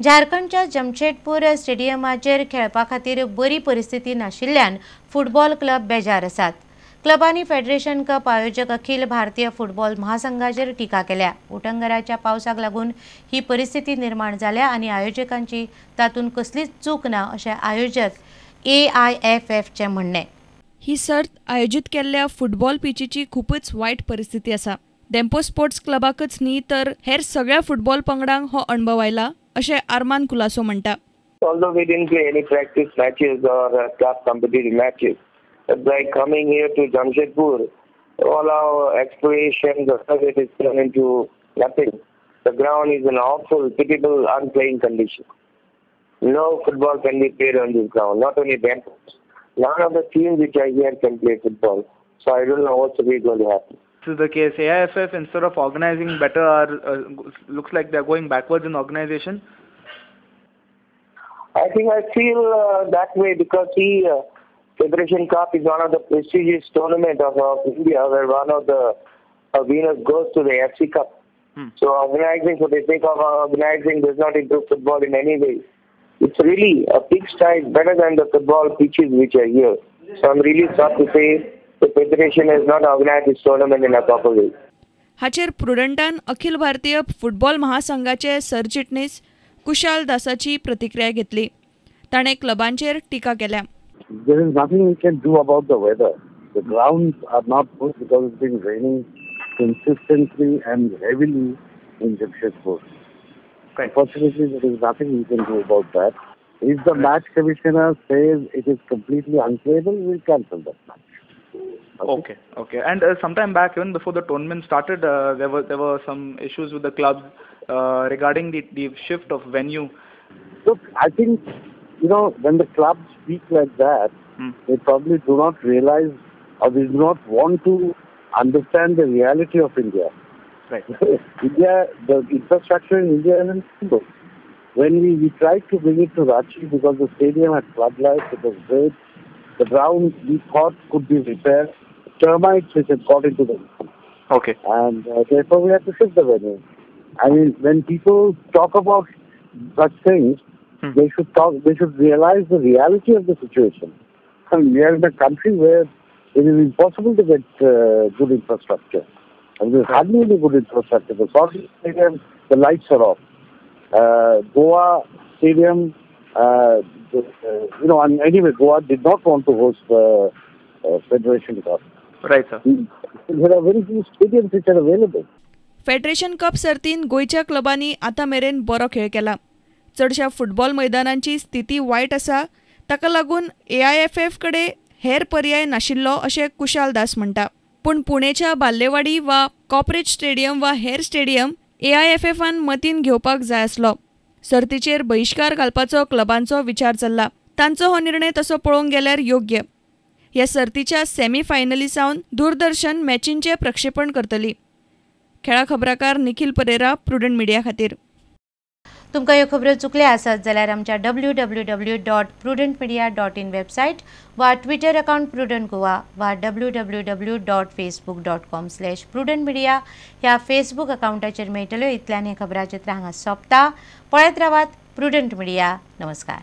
झारखंडच्या जमशेदपूर स्टेडियमाचेर खेळपा खातीर बरी परिस्थिती नाशिल्ल्यान फुटबॉल क्लब बेजार आसात. क्लबांनी फेडरेशन कप आयोजक अखिल भारतीय फुटबॉल महासंघाचेर टिका केल्या. उटंगराच्या पावसाक लागून ही परिस्थिती निर्माण जाल्या आनी आयोजकांची तातूंत कसलीच चूक ना अशें आयोजक AIFFचें म्हणणें. ही सर्त आयोजीत केल्ल्या फुटबॉल पिचीची खूपच वायट परिस्थिती आसा. डेम्पो स्पोर्ट्स क्लबाकच न्ही तर हेर सगळ्या फुटबॉल पंगडांक हो अणभव आयला अशें आरमान कुलासो म्हणटा. Although we didn't play any practice matches or club competitive matches, but by coming here to Jamshedpur, all our aspirations of it is turned into nothing. The ground is in awful, pitiable, unplaying condition. No football can be played on this ground. Not only them, none of the teams which are here can play football. So I don't know what's really going to happen. This is the case. AIFF, instead of organizing better, looks like they're going backwards in organization. I think I feel that way because the Federation Cup is one of the prestigious tournament of India, where one of the winners goes to the FC Cup. So organizing for the sake of organizing does not improve football in any way. It's really a pigsty is better than the football pitches which are here. So I'm really sorry to say the federation has not organized this tournament in a proper way. हाचेर प्रुडंटान Akhil Bharatiya football महासंघाचे सरचिटणीस कुशाल दासाची प्रतिक्रिया घेतली. ताणें क्लबांचेर टिका केल्या. There is nothing we can do about the weather. The grounds are not good because it's been raining consistently and heavily in Jamshedpur. Unfortunately, there is nothing we can do about that. If the match commissioner says it is completely unplayable, we'll cancel that match. Okay. Okay. And sometime back, even before the tournament started, there were some issues with the clubs regarding the shift of venue. Look, I think, you know, when the clubs speak like that, they probably do not realize or they do not want to understand the reality of India. Right. India, the infrastructure in India is simple. When we tried to bring it to Ranchi because the stadium had floodlights, it was great. The ground we thought could be repaired. Termites which had got into the ground. Okay. And therefore we had to shift the venue. I mean, when people talk about such things, they should realize the reality of the situation. I mean, we are in a country where it is impossible to get good infrastructure. And there's hardly any good infrastructure. The Salt Lake Stadium, the lights are off. Goa Stadium, you know, and anyway, Goa did not want to host the Federation Cup. Right, sir. There are very few stadiums which are available. Federation Cup सर्तीन गोंयच्या क्लबांनी आतां मेरेन बरो खेळ केला. चडशा football मैदानांची स्थिती वायट आसा, ताका लागून AIFF कडेन हेर पर्याय नाशिल्लो अशें कुशाल दास म्हणटा. पूण पुणेच्या बाल्लेवाडी वा कॉपरेज स्टेडियम वा हेर स्टेडियम AIFFान मतीन घेवपाक जाय आसलो. सर्तीचेर बहिश्कार घालपाचो क्लबांचो विचार चल्ला. तांचो हो निर्णय तसो पळोवंक गेल्यार योग्य. ह्या सर्तीच्या सेमीफायनली सावन दूरदर्शन मॅचींचें प्रक्षेपण करतली. खेळा खबराकार निखिल परेरा, प्रुडंट मिडिया खातीर. तुमकां ह्यो खबरो चुकल्या आसत जाल्यार आमच्या www.prudentmedia.in website वा ट्विटर अकाउंट प्रुडंट गोवा वा www.facebook.com/prudentmedia ह्या फेसबूक अकाउंटाचेर मेळटल्यो. इतल्यान हें खबराचित्र हांगा सोंपता. पळयत रावात प्रुडंट मिडिया. नमस्कार.